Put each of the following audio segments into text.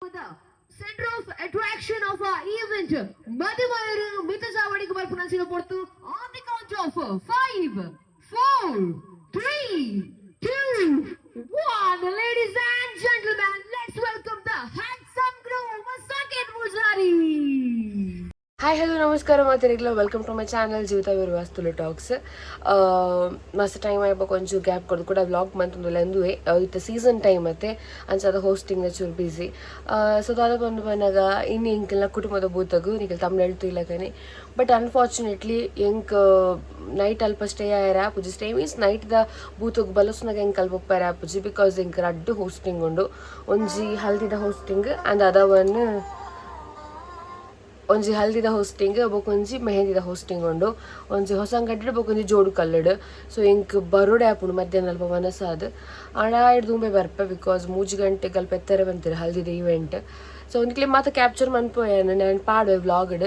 Center of attraction of our event, ಮದುಮಯರು ಮಿತಜಾವಡಿಗೆ ಬರ್ಪುನಂಚಿನ ಪೊರ್ತು. On the count of five, four, three, two, one, ladies and gentlemen, let's welcome the handsome groom, Saket Pujari. Hi, hello, ನಮಸ್ಕಾರ ಮಾತೆರೆಗ್ಲ. Welcome to my channel ಜೀವಿತ ವಿರ್ವಾಸ್ತುಲು tax. ಮಸ್ತ್ time ಆಯ್ಬ ಒಂಚೂರು gap ಕೊಡೋದು ಕೂಡ vlog ಮಂತೊಂದುಲ್ಲ ಎಂದುವೆ. ಇತ್ತ season time ಮತ್ತೆ ಅಂಚಾದ hosting ಚೂರು busy. ಸೊ ದಾದ ಬಂದು ಬಂದಾಗ ಇನ್ನು ಎಂಕಲ್ನ ಕುಟುಂಬದ ಬೂತಗು ನಿಕಲ್ ತಮಿಳು ಇಲ್ಲಕನೆ. ಬಟ್ ಅನ್ಫಾರ್ಚುನೇಟ್ಲಿ ಎಂಕ್ ನೈಟ್ ಅಲ್ಪ ಸ್ಟೇ ಆಯರ ಆಪುಜಿ. ಸ್ಟೇ ಮೀನ್ಸ್ ನೈಟ್ ದ ಬೂತಗ್ ಬಲಸುನಾಗ ಎಂಕ್ ಅಲ್ಪ ಉಪ್ಪರೆ ಆಪುಜಿ, because ಎಂಕ್ ರಡ್ಡು ಹೋಸ್ಟಿಂಗ್ ಉಂಡು. ಒಂಜಿ ಹಲ್ದಿದ ಹೋಸ್ಟಿಂಗ್ ಅಂಡ್ ಅದವನ್ ಒಂಜಿ ಹಲ್ದಿದ ಹೋಸ್ಟಿಂಗ್, ಬೊಕೊಂಜಿ ಮೆಹಂದಿದ ಹೋಸ್ಟಿಂಗ್ ಉಂಡು. ಒಂಜಿ ಹೊಸಂಗಡ್ಡೆ, ಬೊಕೊಂಜಿ ಜೋಡು ಕಲ್ಲಡ್. ಸೊ ಎಂಕ್ ಬರೋಡೆ ಆಪುಂಡು ಮಧ್ಯಾಹ್ನ ಅಲ್ಪ ವನಸಾದ್. ಆಂಡ ಆಯ್ಡ್ ದುಂಬೆ ಬರ್ಪೆ, because 3 ಗಂಟೆಗೆ ಅಲ್ಪ ಎತ್ತರ ಬಂತೀರ ಹಲ್ದಿದ ಇವೆಂಟ್. ಸೊ ನಿಕ್ಲೆ ಮಾತ ಕ್ಯಾಪ್ಚರ್ ಮನ್ಪೋಯಾನ ನಾನು ಪಾಡುವೆ ವ್ಲಾಗ್ಡ್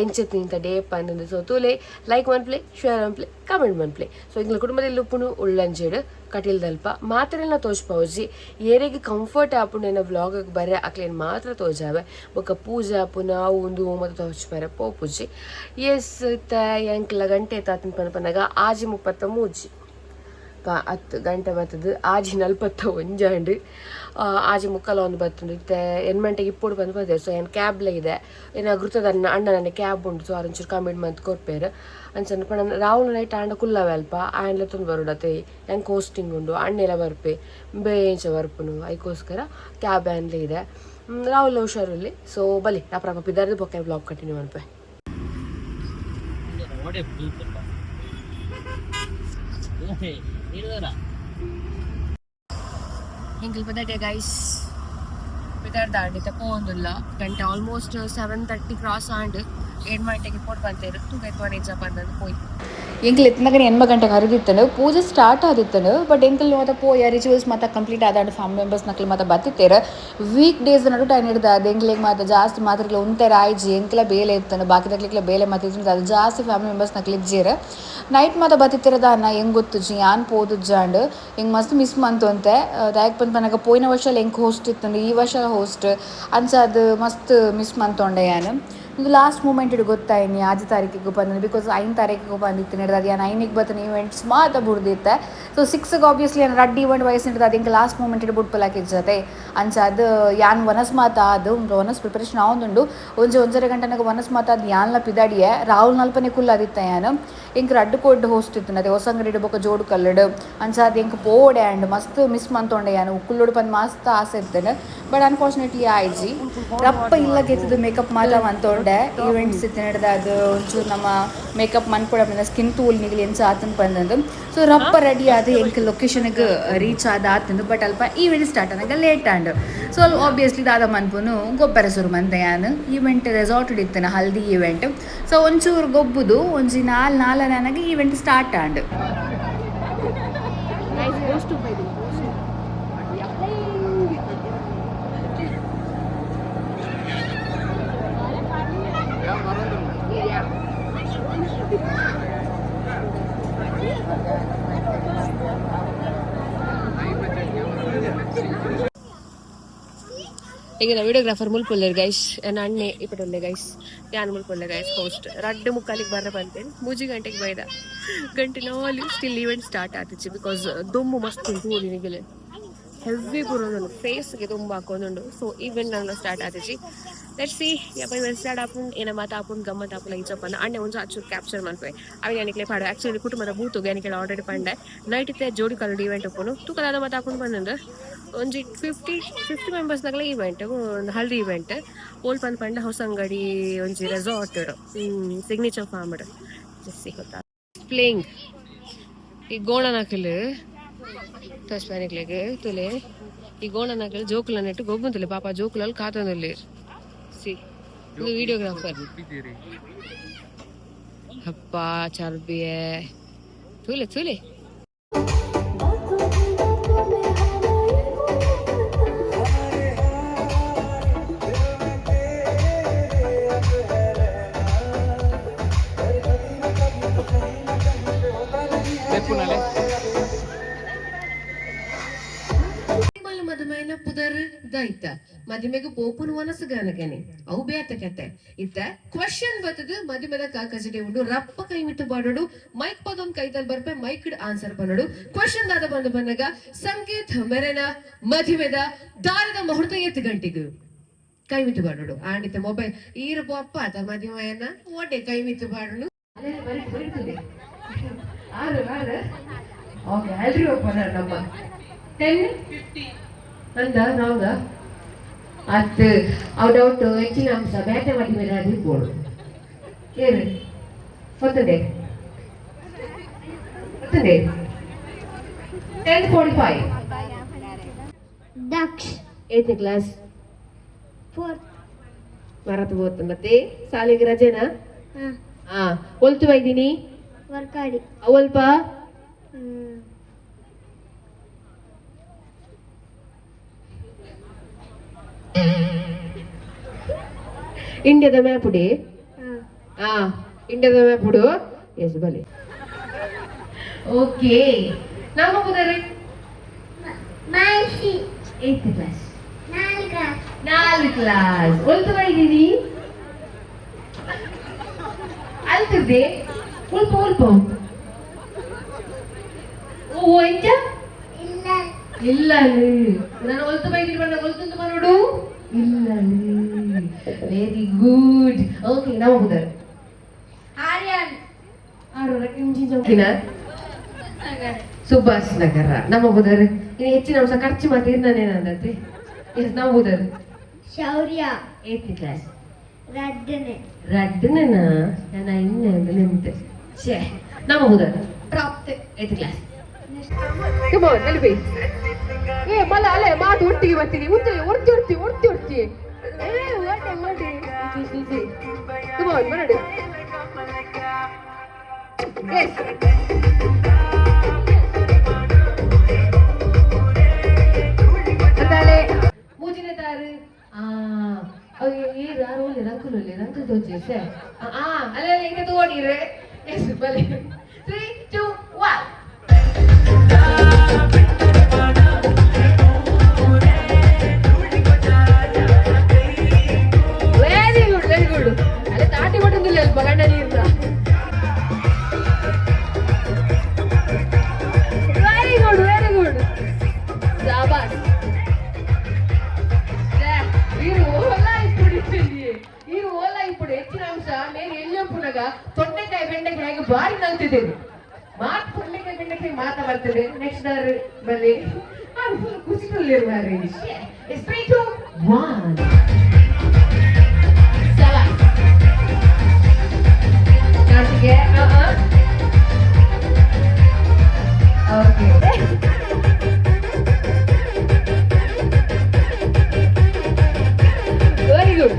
ಎಂಚೆತ್ ನಿಂತ ಡೇ ಪಂದ್. ಸೊ ತೂಲೆ, ಲೈಕ್ ಮನ್ಪ್ಲೆ, ಶೇರ್ ಮನ್ಪ್ಲೆ, ಕಮೆಂಟ್ ಮನ್ಪ್ಲೆ. ಸೊ ಎಂಕ್ಲ ಕುಟುಂಬದಲ್ಲಿ ಉಪ್ಪುನು ಉಳ್ಳಂಜೇಡು ಕಟೀಲ್ದಲ್ಪ ಮಾತ್ರೆಲ್ಲ ತೋಜ್ಪೌಜಿ. ಏರೆಗ್ ಕಂಫರ್ಟ್ ಆಪುಂಡು ಎನ್ನ ವ್ಲಾಗ್ ಬರೆ ಅಕ್ಲೇನ್ ಮಾತ್ರ ತೋಜಾವೆ. ಬೊಕ್ಕ ಪೂಜೆ ಆಪುನ ಅವು ಉಂದು ಮಾತ ತೋಜ್ಪರೆ ಪೋಪುಜಿ. ಎಸ್, ಇತ್ತ ಎಂಕ್ಲ ಗಂಟೆ ತಾತನ್ ಪನ ಪನ್ನಗ 6:33. 10 ಗಂಟೆ ಬರ್ತದೆ, 6:41 ಆಂಡ್. 6:45 ಒಂದು ಬರ್ತುಂಡು. ಇತ್ತೆ 8 ಗಂಟೆಗೆ ಇಪ್ಪೊಡು ಬಂದು ಬಂದೆ. ಸೊ ಏನು ಕ್ಯಾಬ್ಲ ಇದೆ ಏನ ಗುರ್ತದ ಅಣ್ಣ ಅಣ್ಣ ನನ್ನ ಕ್ಯಾಬ್ ಉಂಟು. ಸೊ ಅರಂಚೂರು ಕಮ್ಮಿಡ್ ಮಂತ್ ಕೊರ್ಪೇರು ಅಂಚನ ಪಂಡ. ರಾಹುಲ್ ನೈಟ್ ಆಂಡ ಕುಲ್ಲವೆ ಅಲ್ಪ ಆಯನ್ಲ ತೊಂದು ಬರೋಡತೆ. ಎಂಕ್ ಹೋಸ್ಟಿಂಗ್ ಉಂಡು, ಅಣ್ಣೆಲ್ಲ ಬರ್ಪೆ ಬೇಂಚ ಬರ್ಪುನು. ಐಕೋಸ್ಕರ ಕ್ಯಾಬ್ ಆ್ಯನ್ಲ ಇದೆ. ರಾಹುಲ್ ಹುಷಾರಲ್ಲಿ. ಸೊ ಬಲಿ ರಪ್ಪ ಪಿದಾರ್ದು ಬೊಕ್ಕ ವ್ಲಾಗ್ ಕಂಟಿನ್ಯೂ ಮನ್ಪೆ. ಓಡೆ ಇರುವರ. ಎಂಕಲ್ ಪದಟೆ ಗೈಸ್ ಪಿದಾರ್ದ ಇತ್ತ ಪೋವೊಂದುಲ್ಲ. ಗಂಟೆ ಆಲ್ಮೋಸ್ಟ್ 7:30 ಕ್ರಾಸ್ ಆಂಡ್. 7 ಗಂಟೆಗೆ ಪೋಟ್ ಬಂತೇರು ತೂಕ ನಿಜ ಬಂದದ್ದು ಪೋಯಿ. ಎಂಕಲ್ ಎತ್ತನಗನೆ 8 ಗಂಟೆಗೆ ಹರಿದಿತ್ತನು, ಪೂಜೆ ಸ್ಟಾರ್ಟ್ ಆದಿತ್ತನು. ಬಟ್ ಎಂಕಲ್ ಮಾತ ಪೋಯ ರಿಚುವಲ್ಸ್ ಮಾತ ಕಂಪ್ಲೀಟ್ ಆದಾಂಡ ಫ್ಯಾಮಿಲಿ ಮೆಂಬರ್ಸ್ ನಕ್ಲು ಮಾತ ಬತ್ತಿತ್ತೇರು. ವೀಕ್ ಡೇಸ್ ನಡು ಟೈಮ್ ಹಿಡ್ದು ಅದು ಎಂಕ್ಲೆಗ್ ಮಾತ ಜಾಸ್ತಿ ಮಾತ್ರಕ್ಲೆ ಉಂತೆರ ಆಯ್ಜಿ. ಎಂಕ್ಲ ಬೇಲೆ ಇತ್ತನು, ಬಾಕಿ ತಕ್ಲಿಕ್ಲ ಬೇಲೆ ಮಾತ ಇತ್ತು. ಅದು ಜಾಸ್ತಿ ಫ್ಯಾಮಿಲಿ ಮೆಂಬರ್ಸ್ ನಕ್ಲು ಇಜ್ಜೇರು. ನೈಟ್ ಮಾತ ಬತ್ತಿತ್ತಿರದ ಅನ್ನ ಹೆಂಗ್ ಗೊತ್ತುಜಿ ಯಾನ್ ಪೋದುಜ್ಜಾಂಡ್. ಎಂಕ್ ಮಸ್ತ್ ಮಿಸ್ ಮಂತೊಂತೆ. ದಾಯಕ್ ಪಂದ್ ಪನ್ನಗ ಪೋಯಿನ ವರ್ಷ ಎಂಕ್ ಹೋಸ್ಟ್ ಇತ್ತನು, ಈ ವರ್ಷ ಹೋಸ್ಟ್. ಅಂಚ ಅದು ಮಸ್ತ್ ಮಿಸ್ ಮಂತೊಂಡೆ ಯಾನ್. ಇದು ಲಾಸ್ಟ್ ಮೂಮೆಂಟ್ ಇಡು ಗೊತ್ತಾಯ್ನಿ 6 ತಾರೀಕಿಗೆ ಬಂದ, because 5 ತಾರೀಕಿಗೆ ಬಂದಿತ್ತು ಅದು. ಯಾನ್ 5ಕ್ಕೆ ಬತ್ತನ ಈವೆಂಟ್ಸ್ ಮಾತ ಬುಡ್ದಿತ್ತೆ. ಸೊ 6ಗೆ ಆಬ್ವಿಯಸ್ಲಿ ಏನು ರಡ್ಡ್ ಈವೆಂಟ್ ವಯಸ್ಸು ಅದು. ಇಂಕ ಲಾಸ್ಟ್ ಮೂಮೆಂಟ್ ಇಡು ಬುಡ್ಪಲಾಕಿಜ್ಜತೆ. ಅಂಚ ಅದು ಯಾನ್ ವನಸ್ ಮಾತ ಅದು ವನಸ್ ಪ್ರಿಪರೇಷನ್ ಆವೊಂದುಂಡು. ಒಂಜಿ 1.5 ಗಂಟೆನಾಗ ವನಸ್ ಮಾತ ಅದು ಯಾನ್ಲ ಪಿದಾಡಿಯೆ. ರಾಹುಲ್ ನಲ್ಪನೆ ಕುಲ್ಲದಿತ್ತ ಯಾನ್. ಎಂಕ್ ರಡ್ಡ್ ಕೋಡ್ ಹೋಸ್ಟ್ ಇತ್ತು ಅದೇ ಹೊಸಂಗಡಿ ಬೊಕ್ಕ ಜೋಡು ಕಲ್ಲಡು. ಅಂಚ ಅದು ಎಂಕ್ ಪೋಡೆ ಆ್ಯಂಡ್ ಮಸ್ತ್ ಮಿಸ್ ಮಂತೊಂಡೆ ಯಾನು. ಕುಲ್ಲುಡು ಪಂದ್ ಮಸ್ತ್ ಆಸೆ ಇತ್ತೇನೆ, ಬಟ್ ಅನ್ಫಾರ್ಚುನೇಟ್ಲಿ ಆಯ್ಜಿ. ರಪ್ಪ ಇಲ್ಲ ಗೆತ್ತದು ಮೇಕಪ್ ಮಾತ ಮಂತೊಂಡೆ. ಈವೆಂಟ್ಸ್ ಇತ್ತು ನಡ್ದ ಅದು ಒಂಚೂರು ನಮ್ಮ ಮೇಕಪ್ ಮನ್ಪೊಡ ಸ್ಕಿನ್ ತೂಲ್ ನಿಗಲಿ ಎಂಚ ಆತನ್ ಪಂದಂದು. ಸೊ ರಪ್ಪ ರೆಡಿ ಆದ ಎಂಕ್ ಲೊಕೇಶನ್ಗೆ ರೀಚ್ ಆದ ಆತಂದು. ಬಟ್ ಅಲ್ಪ ಈವೆಂಟ್ ಸ್ಟಾರ್ಟ್ ಆನಾಗ ಲೇಟ್ ಆಂಡ್. ಸೊ ಅಲ್ಲಿ ಆಬ್ವಿಯಸ್ಲಿ ದಾದ ಮನ್ಪುನು, ಗೊಬ್ಬರ ಸುರು ಮಂತೆ ಯಾನ್. ಈವೆಂಟ್ ರೆಸಾರ್ಟ್ ಇತ್ತನ ಹಲ್ದಿ ಈವೆಂಟ್. ಸೊ ಒಂಚೂರು ಗೊಬ್ಬುದು ಒಂಜಿ ನಾಲ್ ನಾಲನಾಗ ಈವೆಂಟ್ ಸ್ಟಾರ್ಟ್ ಆಂಡ್. Guys, host by the host. We are playing. Yeah. ಈಗ ವಿಡಿಯೋಗ್ರಾಫರ್ ಮುಲ್ಪೊಲ್ಲೆರ್ ಗೈಸ್. ನನ್ನ ಅಣ್ಣೆ ಇಪ್ಪಟೊಲ್ಲೆ ಗೈಸ್, ಯಾನ್ ಮುಲ್ಪೊಲ್ಲೆ ಗೈಸ್. ಹೋಸ್ಟ್ 2:45ಕ್ಕೆ ಬರ್ರ ಬಂತೇನೆ, 3 ಗಂಟೆಗೆ ಬೈದ. ಗಂಟೆ 4, ಸ್ಟಿಲ್ ಈವೆಂಟ್ ಸ್ಟಾರ್ಟ್ ಆತಿಚ್ಚಿ, because ದೊಮ್ಮು ಮಸ್ತ್ ಉಂಟು. ನಿಗಲೆ ಹೆವಿ ಬರೋದುಂಡು, ಫೇಸ್ಗೆ ತುಂಬ ಹಾಕೊಂದುಂಡು. ಸೊ ಈವೆಂಟ್ ನನ್ನ ಸ್ಟಾರ್ಟ್ ಆತಿಚ್ಚಿ. Let see ಯಪ್ಪ ಇವೆಂಟ್ ಸ್ಟಾರ್ಟ್ ಆಪುಂಡು ಏನ ಮಾತ ಆಪುಂಡು ಗಮ್ಮತ್ ಆಪುಂಡು ಇಂಚಪ್ಪನ. ಅಣ್ಣೆ ಒಂಜಿ ಅಚ್ಚೂರು ಕ್ಯಾಪ್ಚರ್ ಮನ್ಪೆ ಅವೆ ಯಾನಿಕ್ಲೆ ಪಾಡು. ಆಕ್ಚುಲಿ ಕುಟುಂಬದ ಬೂತುಗೆ ಯಾನಿಕೆಲ್ಲ ಆಲ್ರೆಡಿ ಪಂಡೆ. ನೈಟ್ ಇತ್ತೆ ಜೋಡಿ ಕಲರ್ ಈವೆಂಟ್ ಉಪ್ಪುನು. ತೂಕದಾದ ಮಾತ ಹಾಕೊಂಡು ಬಂದಂದು. ಒಂಜಿ ಫಿಫ್ಟಿ ಫಿಫ್ಟಿ ಮೆಂಬರ್ಸ್ ನಗಲ ಈವೆಂಟ್, ಒಂದು ಹಲ್ದಿ ಈವೆಂಟ್. ಓಲ್ ಪಂದ್ ಪಂಡ ಹೊಸಂಗಡಿ ಒಂಜಿ ರೆಸಾರ್ಟ್, ಸಿಗ್ನೇಚರ್ ಫಾರ್ಮ್. ಗೊತ್ತಾ ಪ್ಲೇಯಿಂಗ್ ಈ ಗೋಣನಕಲ್ ತೋಸ್ಪಾನಿಕ್ಲೆಗ್ ತುಲೆ. ಈ ಗೋಣನಕಲ್ ಜೋಕುಲ ನೆಟ್ಟು ಗೊಬ್ಬುಂತುಲೆ. ಪಾಪ ಜೋಕುಲಲ್ಲಿ ಕಾತೊಂದುಲ್ಲೆರ್. ಸಿ, ಇದು ವಿಡಿಯೋಗ್ರಾಫರ್. ಅಪ್ಪ ಚರ್ಬಿಯೆ ತೂಲೆ ತೂಲೆ. ಮದುಮೈನ ಪುದರ್ ದೈತ. ಮದಿಮೆಗೆ ಪೋಪುನು ಮನಸ್ಸು ಗಾನಗನೆ ಅವು ಬೇತ ಕತೆ ಇತ್ತ ಕ್ವಶನ್ ಬತ್ತದು ಮದಿಮೆದ ಕಾಕಜಡೆ ಉಂಡು ರಪ್ಪ ಕೈ ಮಿಟ್ಟು ಬಾಡೋಡು ಮೈಕ್ ಪದೊಂದು ಕೈತಲ್ ಬರ್ಪೆ ಮೈಕ್ ಆನ್ಸರ್ ಬನ್ನೋಡು ಕ್ವಶನ್ ದಾದ ಬಂದು ಬಂದಾಗ ಸಂಕೇತ್ ಮೆರೆನ ಮದಿಮೆದ ದಾರದ ಮುಹೂರ್ತ ಎತ್ತು ಗಂಟೆಗೆ ಕೈ ಮಿಟ್ಟು ಬಾಡೋಡು ಆಂಡಿತ ಮೊಬೈಲ್ ಈರು ಪಪ್ಪ ಆತ ಮದಿಮೆಯನ್ನ ಓಟೆ ಕೈ ಮಿಟ್ಟು ಬಾಡೋಡು ಆರು ಆರು ಓಕೆ ಎಲ್ರಿ ಒಪ್ಪನ ನಮ್ಮ 10:50 ಅಂದ ರಾಂಗ ಅತ್ತು ಅವು ಡೌಟ್ ಹೆಚ್ಚಿನ ಅಂಶ ಬೇಟೆ ಮಾಡಿ ಮೇಲೆ ಅದು ಬೋಡು ಏನು ಗೊತ್ತದೆ ಗೊತ್ತದೆ 10:45. ದಕ್ಷ್. ಏತ್ನೇ ಕ್ಲಾಸ್? ಫೋರ್ತ್. ಮರತು ಹೋತು ಮತ್ತೆ ಶಾಲೆಗೆ ರಜೆನಾ? ಹಾಂ. ಹಾ, ಒಲ್ತು ಬೈದಿನಿ. ವರ್ಕಾಡಿ. ಅವಲ್ಪ? ಇಂಡಿಯಾದ ಮ್ಯಾಪ್ ಉಡಿ. ಹಾಂ. ಹಾ, ಇಂಡಿಯಾದ ಮ್ಯಾಪ್ ಉಡು. ಎಸ್, ಬಲಿ. ಓಕೆ, ನಮ್ಮ ಬುಧರೆ. ಮಹರ್ಷಿ. ಏತ್ ಕ್ಲಾಸ್? ನಾಲ್ಕ. ನಾಲ್ಕು ಕ್ಲಾಸ್. ಒಲ್ತು ಬೈದಿನಿ ಅಲ್ತಿದ್ದೆ ಉಲ್ಪ ಉಲ್ಪ ಓ ಎಂಚ? ಇಲ್ಲ. ಇಲ್ಲ, ನಾನು ಒಲ್ತು ಬೈದಿನಿ ಬಣ್ಣ ಒಲ್ತುಂದು ನೋಡು. ಇಲ್ಲ, ವೆರಿ ಗುಡ್. ಓಕೆ, ನಾವು ಹೋಗುದಾರೆ. ಆರ್ಯನ್. ಆರು. ಸುಭಾಷ್ ನಗರ. ನಮ್ಮ ಬುಧರ್ ಇನ್ನು ಹೆಚ್ಚಿನ ಅಂಶ ಖರ್ಚು ಮತ್ತೆ ನಾನೇನಂದತ್ತೆ. ಎಸ್, ನಾವು ಬುಧರ್. ಶೌರ್ಯ. ಏತ್ನೇ ಕ್ಲಾಸ್? ರಡ್ಡನೆ. ರಡ್ಡನ ನನ್ನ ಇನ್ನ ನಿಂತೆ ಛೇ. ನಮ್ಮ ಬುಧರ್. ಪ್ರಾಪ್ತೆ. ಏತ್ ಕ್ಲಾಸ್? ಕಮ್ ಆನ್, ನಲಿಬಿ. ಏ ಮಲ್ಲ ಅಲೆ ಮಾತು ಒಟ್ಟಿಗೆ ಬರ್ತೀನಿ. ಉತ್ತರಿ ಒರ್ತಿ ಒರ್ತಿ ಒರ್ತಿ ಒರ್ತಿ. ಏ ಓಟೆ ಓಟೆ. ಕಮ್ ಆನ್, ಬರಡು. ಎಸ್. ಅಂದಾಲೆ ಮೂಜಿನ ತಾರು ಆ ಏ ಯಾರು ಒಳ್ಳೆ ಅಂಕಲ್, ಒಳ್ಳೆ ಅಂಕಲ್ ತೋಚಿ ಸೇ. ಆ ಅಲ್ಲ ಅಲ್ಲ, ಹಿಂಗೆ ತೋಡಿರೆ. ಎಸ್, ಬಲೆ. 3 2 1. Very good, very good. ಅಲ್ಲೇ ತಾಟಿ ಕೊಟ್ಟಿದ್ದಿಲ್ಲ ಅಲ್ಲಿ ಬಗಂಡ ನೀರ್ನ. ವೆರಿ ಗುಡ್, ವೆರಿ ಗುಡ್, ಶಾಬಾಸ್. ಈರು ಓಲ ಇಪ್ಪುಡು ಇತ್ತಲ್ಲಿ. ಈರು ಓಲ ಇಪ್ಪುಡು. ಹೆಚ್ಚಿನ ಅಂಶ ಮೇಲೆ ಎಲ್ಲಿ ತೊಂಡೆಕಾಯಿ ಬೆಂಡೆಕಾಯಿ ಹೇಗೆ ಬಾರಿ ನಲ್ತಿದ್ದೇನೆ ಮಾತು. ತೊಂಡೆಕಾಯಿ ಬೆಂಡೆಕಾಯಿ ಮಾತಾ ಬರ್ತದೆ. ನೆಕ್ಸ್ಟ್ ಬಲ್ಲಿ ಫುಲ್ ಖುಷಿ ಮಾರಿ. 3 2 1. ಶಾಬಾಸ್ ಕಾರ್ತಿಗೆ. Okay, very good.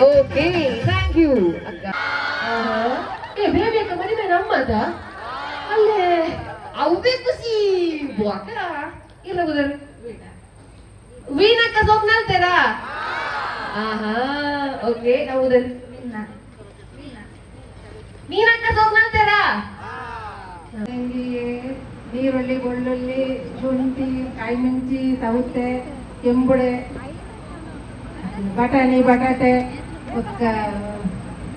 Okay, thank you ಅಕ್ಕ. ಏ ಬೇಬಿ ಅಕ್ಕ ಮದುವೆ ನಮ್ಮದ ಅಲ್ಲೇ ಅವೇ ಖುಷಿ ಬಾಕ ಇಲ್ಲ ಬುದರ್. ವೀಣಕ್ಕ ಸೊಪ್ಪು ನಲ್ತೇರಾ? ಆಹಾ, ಓಕೆ. ನಾವು ಉದರ್ ಮೀನಕ್ಕ ಸೊಪ್ಪು ನಲ್ತೇರಾ? ನೀರುಳ್ಳಿ, ಬೆಳ್ಳುಳ್ಳಿ, ಶುಂಠಿ, ಕಾಯಿಮಿಂಚಿ, ಸೌತೆ, ಕೆಂಬುಡೆ, ಬಟಾಣಿ, ಬಟಾಟೆ, ಬೊಕ್ಕ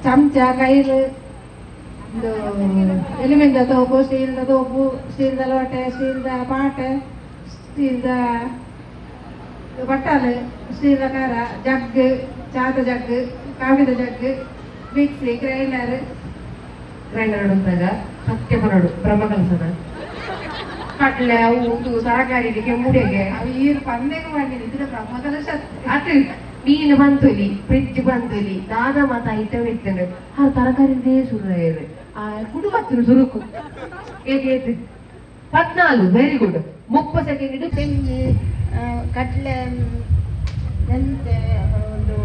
ಚಮಚ, ಕೈಲು, ಒಂದು ಎಲಿಮೆಂದ ತೋಪು, ಸ್ಟೀಲ್ದ ತೋಪು, ಸ್ಟೀಲ್ದ ಲೋಟೆ, ಸ್ಟೀಲ್ದ ಪಾಟೆ, ಸ್ಟೀಲ್ದ ಬಟ್ಟಲು, ಸ್ಟೀಲ್ದ ಖಾರ ಜಗ್, ಚಾದ ಜಗ್, ಕಾಫಿದ ಜಗ್, ಮಿಕ್ಸಿ ಗ್ರೈಂಡರ್. ಗ್ರೈಂಡರ್ ಅಂದಾಗ ಸತ್ಯ ಬರೋಡು ಬ್ರಹ್ಮಕಲಸನ ಕಡ್ಲೆ ಅವು ಉಂದು ತರಕಾರಿಗೆ ಕೆಂಬುಡೆಗೆ. ಅವು ಈರು ಪಂದೆಗೆ ಮಾಡಿದ್ದು ಇದ್ರ ಬ್ರಹ್ಮಕಲಶ. ಅದು ಮೀನು ಬಂತುಲಿ, ಫ್ರಿಜ್ ಬಂತುಲಿ, ದಾದ ಮಾತ ಐಟಮ್ ಇತ್ತಂದ್ರೆ ಆ ತರಕಾರಿ ಸುರು ಆ ಕುಡುಬತ್ತಿನ ಸುರುಕು. ಏತ್ ಏತ್? 14. Very good. 30 ಸೆಕೆಂಡ್ ಇಡು. ತೆಂಗಿ, ಕಡಲೆ, ಮೆಂತೆ, ಒಂದು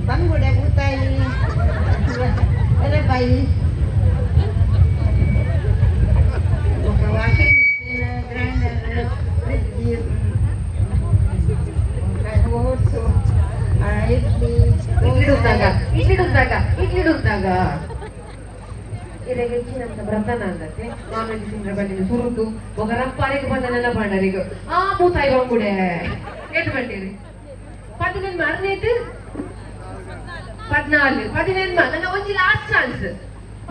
ಬಂಗುಡೆ, ಬೂತಾಯಿ, ಎಲೆಬಾಯಿ, washing machine, grinder, fridge, oats, idli. Idli ಡುತ್ತಾಗ, ಇಡ್ಲಿ ಡುತ್ತಾಗ, ಇಡ್ಲಿ ಡುತ್ತಾಗ. ಹೆಚ್ಚಿನಂತ ವ್ರತನ ಅಂದತ್ತೆ. ನಾನ್ ವೆಜ್ ತಿಂದ್ರೆ ಬಂದಿದ್ದು ಸುರುಟು ಒಗ ರಪ್ಪಾರಿಗೆ ಬಂದನೆಲ್ಲ ಬಂಡರಿಗೆ ಆ ಮೂತಾಯಿ ಬಂಗುಡೆ ಏಟ್ ಬಂದಿರಿ 18 ಅರ್ನೇಟ್ 14 18. ನನ್ನ ಒಂಜಿ ಲಾಸ್ಟ್ ಚಾನ್ಸ್.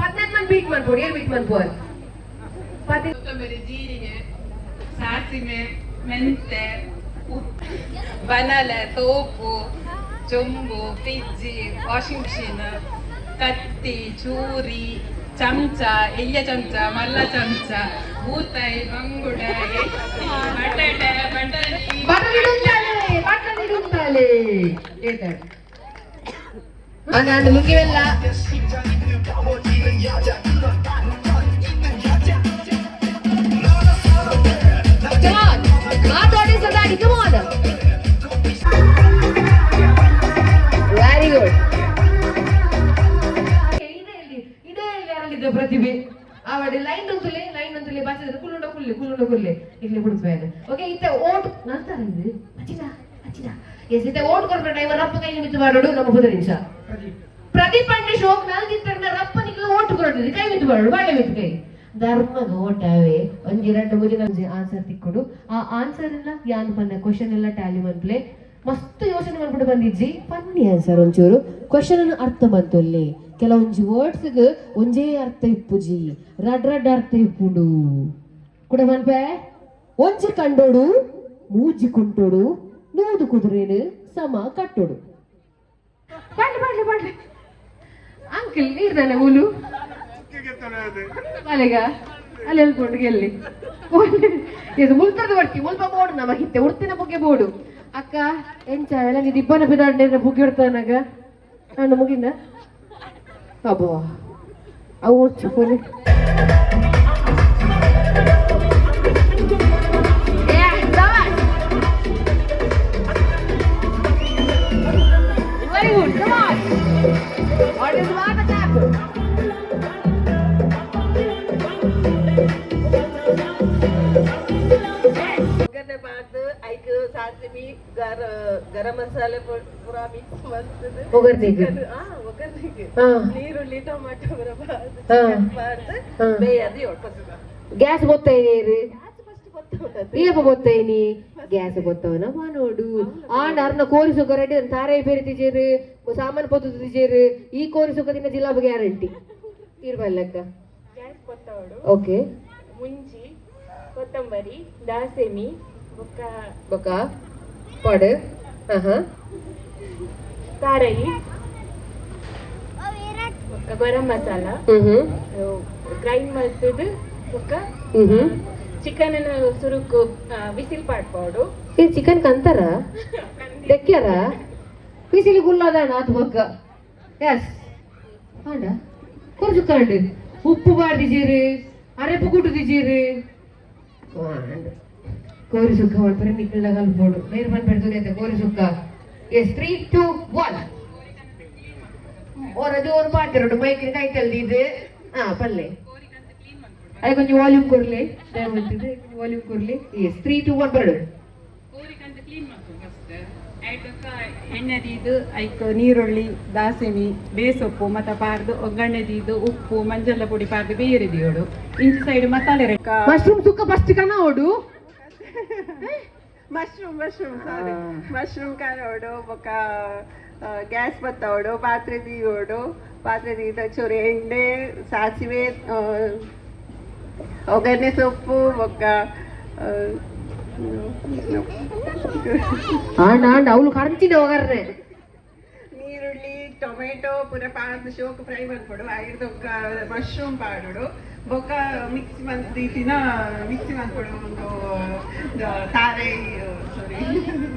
18 ಮನ್ ಬೀಟ್ ಮನ್ಪೋಡು. ಏರ್ ಬೀಟ್ ಮನ್ಪೋರ್? ಪದಿ ಕೊತ್ತಂಬರಿ, ಜೀರಿಗೆ, ಸಾಸಿವೆ, ಮೆಂತೆ, ಬನಲೆ, ತೋಪು, ಚೊಂಬು, ಫ್ರಿಜ್, ವಾಷಿಂಗ್ ಮಿಷಿನ್, ಕತ್ತಿ, ಚೂರಿ, ಚಮಚ, ಎಳ್ಯ ಚಮಚ, ಮಲ್ಲ ಚಮಚ, ಬೂತಾಯಿ, ಬಂಗುಡ, ಎಟ್ಟಿ, ಬಟಾಟೆ, ಬಟಾಣಿ. ಬಟನ್ ಬಟನ್ ಇಡುತ್ತಾಳೆ. ಅಂದ ಮುಗಿವೆಲ್ಲ. Come on. ಮಾತಾಡಿ ಸದಾಡಿ. Come on. Very good. ಇದೆ ಇದೇ ಯಾರಲ್ಲಿದ್ದ ಪ್ರತಿಭೆ ಆವಡೆ ಲೈನ್ ಅಂತಲೇ ಲೈನ್ ಅಂತಲೇ ಬಾಚಿದ್ರೆ ಕುಲ್ಲುಂಡ ಕುಲ್ಲೆ ಕುಲ್ಲುಂಡ ಕುಲ್ಲೆ ಇಡ್ಲಿ ಬಿಡ್ಬೇನೆ. ಓಕೆ, ಇತ್ತೆ ಓಟ್ ನಂತರ ಇದು ಅಚ್ಚಿದ ಅಚ್ಚಿದ. ಎಸ್, ಇತ್ತೆ ಓಟ್ ಕೊಡ್ಬೇಡ. ಇವ ರಪ್ಪ ಕೈ ನಿಮಿತ್ತ ಮಾಡೋಡು. ನಮ್ಮ ಪುದ ನಿಮಿಷ ಪ್ರದೀಪ್ ಅಂಡೆ ಶೋಕ್ ನಲ್ದಿತ್ತಂಡ ರಪ್ಪ ನಿಕ್ಲ ಓಟ್ ಕೊಡೋದು. ಕೈ ಮಿತ್ತು ಮಾಡೋಡು, ಬಾಳೆ ಮಿತ್ತು ಕೈ. ಧರ್ಮದ ಓಟವೇ ಒಂಜಿ ಎರಡು ಮೂರು ಒಂಜಿ ಆನ್ಸರ್ ತಿಕ್ಕೊಡು. ಆ ಆನ್ಸರ್ ಎಲ್ಲ ಯಾನ್ ಪನ್ನ ಕ್ವಶನ್ ಎಲ್ಲ ಟ್ಯಾಲಿ ಮನ್ಪ್ಲೆ. ಮಸ್ತ್ ಯೋಚನೆ ಮಾಡ್ಬಿಟ್ಟು ಬಂದಿಜ್ಜಿ. Funny answer. ಒಂಚೂರು ಕ್ವಶನ್ ಅನ್ನು ಅರ್ಥ ಮಂತೊಲ್ಲಿ. ಕೆಲವೊಂಜಿ ವರ್ಡ್ಸ್ಗ್ ಒಂಜೇ ಅರ್ಥ ಇಪ್ಪುಜಿ, ರಡ್ ರಡ್ ಅರ್ಥ ಇಪ್ಪುಂಡು ಕುಡ ಮನ್ಪೆ. ಒಂಜಿ ಕಂಡೋಡು ಮೂಜಿ ಕುಂಟೋಡು ನೂದು ಕುದುರೆನು ಸಮ ಕಟ್ಟೋಡು. ಪಾಡ್ಲಿ ಪಾಡ್ಲಿ ಪಾಡ್ಲಿ. ಅಂಕಲ್ ನೀರ್ದಾನೆ ಊಲು ಬಾಲೆಗ ಅಲ್ಲಿ ಹೇಳ್ಕೊಂಡು ಗೆಲ್ಲಿ ಇದು ಮುಲ್ತದ ಬರ್ತಿ ಮುಲ್ಪ ಬೋಡು ನಮ್ಮ ಹಿತ್ತೆ ಉಡ್ತಿನ ಬುಗ್ಗೆ ಬೋಡು. ಅಕ್ಕ ಎಂಚ ಎಲ್ಲ ನೀ ದಿಬ್ಬನ ಬಿದಾಡ್ನೇರ ಬುಗ್ಗೆ ಹೊಡ್ತಾನಾಗ ನಾನು ಮುಗಿಂದ ಅಬ್ಬಾ ಅವು phone. Very good. Come on. Audience, what a clap. ಒಗ್ಗರಣೆ ಪಾಡ್ದು ಐಕ್ ಸಾಸಿವೆ, ಗರಂ ಮಸಾಲೆ ಪೂರ ಮಿಕ್ಸ್ ಮಲ್ತುದು. ಒಗ್ಗರ್ನೆಗ್? ಆ, ಒಗ್ಗರ್ನೆಗ್. ನೀರುಳ್ಳಿ, ಟೊಮಾಟೊ ಪೂರ ಪಾಡ್ದು, ಚಿಕನ್ ಪಾಡ್ದು ಬೇಯದು ಒಟ್ಟು. ಗ್ಯಾಸ್ ಗೊತ್ತೈನೇರು? ಗ್ಯಾಸ್ ಫಸ್ಟ್ ಗೊತ್ತುಂಟು. ಏಪ ಗೊತ್ತೈನಿ? ಗ್ಯಾಸ್ ಗೊತ್ತವನ ನೋಡು. ಆ ನರ್ನ ಕೋರಿ ಸುಕ್ಕ ರೆಡಿ ತಾರೆ ಬೇರೆ ತಿಜೇರು ಸಾಮಾನು ಪೊತ್ತು ತಿಜೇರು. ಈ ಕೋರಿ ಸುಕ್ಕ ದಿನ ಜಿಲ್ಲಾಬ್ ಗ್ಯಾರಂಟಿ ಇರ್ಬಲ್ಲಕ್ಕ. ಗ್ಯಾಸ್ ಕೊತ್ತವಡು. ಓಕೆ. ಮುಂಚಿ, ಕೊತ್ತಂಬರಿ, ದಾಸೆಮಿ ಬೊಕ್ಕ ಬೊಕ್ಕ ಪಾಡು. ಹಾ. ತಾರಯಿ ಬೊಕ್ಕ ಗರಂ ಮಸಾಲ ಹ್ಮ್ ಹ್ಮ್ ಗ್ರೈಂಡ್ ಮಲ್ತುದು ಬೊಕ್ಕ ಹ್ಮ್ ಹ್ಮ್ ಚಿಕನ್ ಸುರುಕು ವಿಸಿಲ್ ಪಾಡ್ಪೋಡು. ಈ ಚಿಕನ್ ಕಂತಾರ ದೆಕ್ಕ್ಯಾರ ಬಿಸಿಲು ಗುಲ್ಲಾದಾಣ ಆತು ಬೊಕ್ಕ. ಎಸ್, ಆಂಡ ಕೊರ್ಜು ಕಾಂಡು ಉಪ್ಪು ಬಾರ್ದಿಜೀರು, ಅರೆಪು ಕುಟ್ಟುದಿಜೀರು. ಆಂಡ್ ಕೋರಿ ಸುಕ್ಕ ಮಾಡ್ತಾರೆ. ನಿಕ್ಕಲ್ಡ ಕಲ್ಪೋಡು ನೀರು ಬಂದು పెడుతుంది ಕೋರಿ ಸುಕ್ಕ. ಎಸ್, 3 2 1. ಓರ ಜೋರು ಪಾತಿರೋಡು ಮೈಕ್ ಕೈ ತೆಲ್ದಿದ್ದು. ಹಾ, ಪಲ್ಲೆ ಅದೇ ಕೊಂಚ ವಾಲ್ಯೂಮ್ ಕೊರ್ಲಿ, ವಾಲ್ಯೂಮ್ ಕೊರ್ಲಿ. ಎಸ್, 3 2 1, ಬರಡು. ಕೋರಿಕಂತ ಕ್ಲೀನ್ ಮಾಡ್ಕೊಂಡು ಫಸ್ಟ್ ಐಟಕ್ಕ ಎಣ್ಣೆ ದೀದು ಐಕ್ ನೀರುಳ್ಳಿ, ದಾಸೆಮಿ, ಬೇಸೊಪ್ಪು ಮತ್ತು ಪಾರ್ದು ಒಗ್ಗರಣೆ ದೀದು ಉಪ್ಪು, ಮಂಜಲ್ಲ ಪುಡಿ ಪಾರ್ದು ಬೇರೆ ದಿಯೋಡು. ಇಂಚಿ ಸೈಡ್ ಮಸಾಲೆ ರೆಡಿ. ಮಶ್ರೂಮ್ ಸುಕ್ಕ ಫಸ್ಟ್ ಕಣ ಓಡು. ಮಶ್ರೂಮ್, ಮಶ್ರೂಮ್, ಸಾರಿ, ಮಶ್ರೂಮ್ ಕಾರೋಡು. ಬೊಕ್ಕ ಗ್ಯಾಸ್ ಬತ್ತವಡು, ಪಾತ್ರೆ ದೀಯೋಡು. ಪಾತ್ರೆ ದೀದ ಚೂರು ಎಣ್ಣೆ, ಸಾಸಿವೆ, ಒಗ್ಗರಣೆ ಸೊಪ್ಪು ಬೊಕ್ಕ ಆಂಡ ಆಂಡ ಅವಳು ಕರಂಚಿನ ಒಗರ್ನೆ. ನೀರುಳ್ಳಿ, ಟೊಮೆಟೊ ಪೂರ ಪಾಡ್ದು ಶೋಕ್ ಫ್ರೈ ಮಲ್ಪೊಡು. ಐರ್ದ್ ಬೊಕ್ಕ ಮಶ್ರೂಮ್ ಪಾಡೋಡು. ಬೊಕ್ಕ ಮಿಕ್ಸ್ ಮಲ್ತ್ ದೀತಿನ ಮಿಕ್ಸಿ ಮಲ್ಪೊಡು ಒಂದು ತಾರೆ, ಸಾರಿ.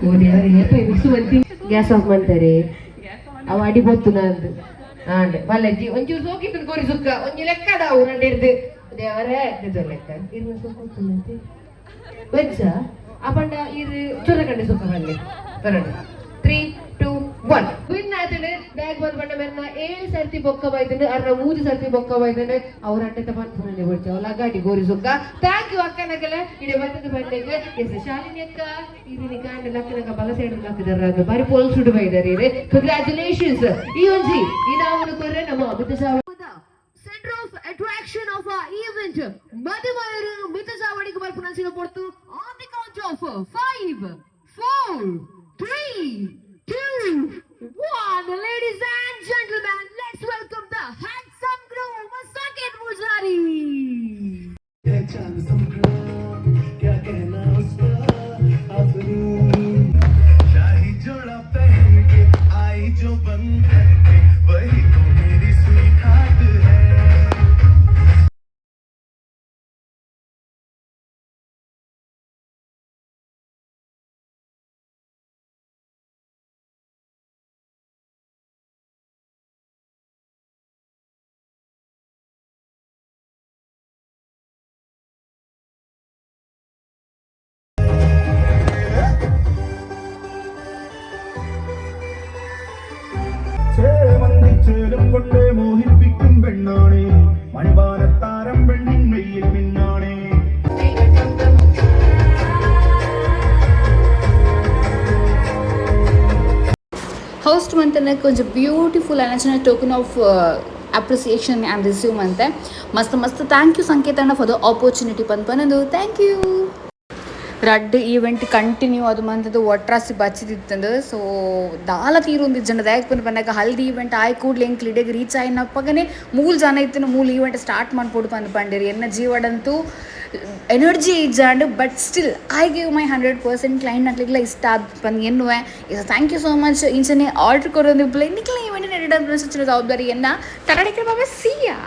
ಓ ದೇವರೇ, ಏಪ ಮಿಕ್ಸ್ ಮಂತಿ? ಗ್ಯಾಸ್ ಆಫ್ ಮಾಡ್ತಾರೆ. ಅವ ಅಡಿ ಬೊತ್ತು ನಂದು. ಆಂಡ್ ಮಲ್ಲಜ್ಜಿ ಒಂಚೂರು ಸೋಕಿತ್ತು ಕೋರಿ ಸುಕ್ಕ ಒಂಜಿ ಲೆಕ್ಕದ ಅವು ನಂಡಿರ್ದು. ದೇವರೇ, ಇದು ಲೆಕ್ಕ ಇನ್ನು ಸೋಕುತ್ತಂತೆ ವೆಜ್ಜ ಅಪಂಡ ಇರು ಚುರಕಂಡೆ ಸುಕ್ಕ ಬಲ್ಲೆ ಬರೋಣ. 3 2 1, ವಿನ್ ಆಯ್ತಂಡೆ. ಬ್ಯಾಗ್ ಬಂದ್ ಬಂಡ ಮೆರ್ನ 7 ಸರ್ತಿ ಬೊಕ್ಕ ಬೈತಂಡೆ, ಅರ್ನ 3 ಸರ್ತಿ ಬೊಕ್ಕ ಬೈತಂಡೆ. ಅವ್ರ ಅಟ್ಟೆ ಪನ್ಪುನಲ್ಲಿ ಬಿಡ್ಚ ಲಗಾಟಿ ಗೋರಿ ಸುಕ್ಕ. Thank you ಅಕ್ಕ ನಕಲೆ ಇಡೆ ಬರ್ತದೆ ಬಂಡೆಗೆ. ಎಸ್, ಶಾಲಿನಿ ಅಕ್ಕ ಇದೀನಿ ಕಾಂಡ ಲಕ್ಕನಕ ಬಲ ಸೈಡ್ ಲಕ್ಕದರ ಬಾರಿ ಪೋಲ್ ಸುಡು ಬೈದಾರೆ. ಕಂಗ್ರಾಚುಲೇಷನ್ಸ್. ಈ ಒಂಜಿ ಇನಾಮನ್ನು ಕೊರ್ರೆ ನಮ್ಮ Amit Shah centre of attraction of our event. ಮದುಮಯರು ಮಿತಜಾವಡಿಗೆ ಬರ್ಪುನಂಚಿನ ಪೊರ್ತು on the count of 5, 4, 3, 2, 1. Ladies and gentlemen, let's welcome the handsome groom, Saket Pujari. चांद संभला, क्या कहना उसका आफरीं। शाही जोड़ा पहन के आई जो बंधन के, वही तो मेरी स्वीट हार्ट है। ചേമന്തി ചേലും കൊണ്ട് മോഹിപ്പിക്കും പെണ്ണാണേ, മൺവാനത്താരം പെണ്ണിൻ മെയ്യിൽ മിന്നാണേ. ಹೋಸ್ಟ್ ಮಂತನ ಕೊಂಚ ಬ್ಯೂಟಿಫುಲ್ ಅನಚನ token of appreciation and receive ಮಂತೆ. ಮಸ್ತ್ ಮಸ್ತ್ thank you ಸಂಕೇತ ಅಣ್ಣ ಫಾರ್ the opportunity ಪಂದ್ ಪನದು. Thank you. ರಡ್ಡ್ ಈವೆಂಟ್ ಕಂಟಿನ್ಯೂ ಅದು ಮಂತದ್ದು ಒಟ್ರಾಸಿ ಬಚ್ಚಿದಿತ್ತಂದು. ಸೊ ದಾಲ ತೀರೊಂದು ಜನ ದಾಯಕ್ ಪಂದ್ ಪನ್ನಗ, ಹಲ್ದಿ ಈವೆಂಟ್ ಆಯ್ ಕೂಡ್ಲೆ ಎಂಕ್ಲು ಇಡೆಗ್ ರೀಚ್ ಆಯಿನಪ್ಪಗನೆ ಮೂಲು ಜನ ಇತ್ತಿನ ಮೂಲು ಈವೆಂಟ್ ಸ್ಟಾರ್ಟ್ ಮನ್ಪೊಡು ಪಂದ್ ಪಂಡಿರಿ. ಎನ್ನ ಜೀವಡಂತೂ ಎನರ್ಜಿ ಇಜ್ಜಾಂಡ್, but still I give my 100%. Client ನಕ್ಲಿಗ್ಲ ಇಷ್ಟ ಆದ್ ಪಂದ್ ಎನ್ನುವೆ. Thank you so much. ಇಂಚನೆ ಆರ್ಡರ್ ಕೊರೊಂದು ಇಪ್ಪುಲೆ. ನಿಕ್ಲ ಈವೆಂಟ್ ಎಡಿಟ್ ಜವಾಬ್ದಾರಿ ಎನ್ನ ತರಡಿಕೆ. ಬಾಬಾ, ಸಿಯಾ.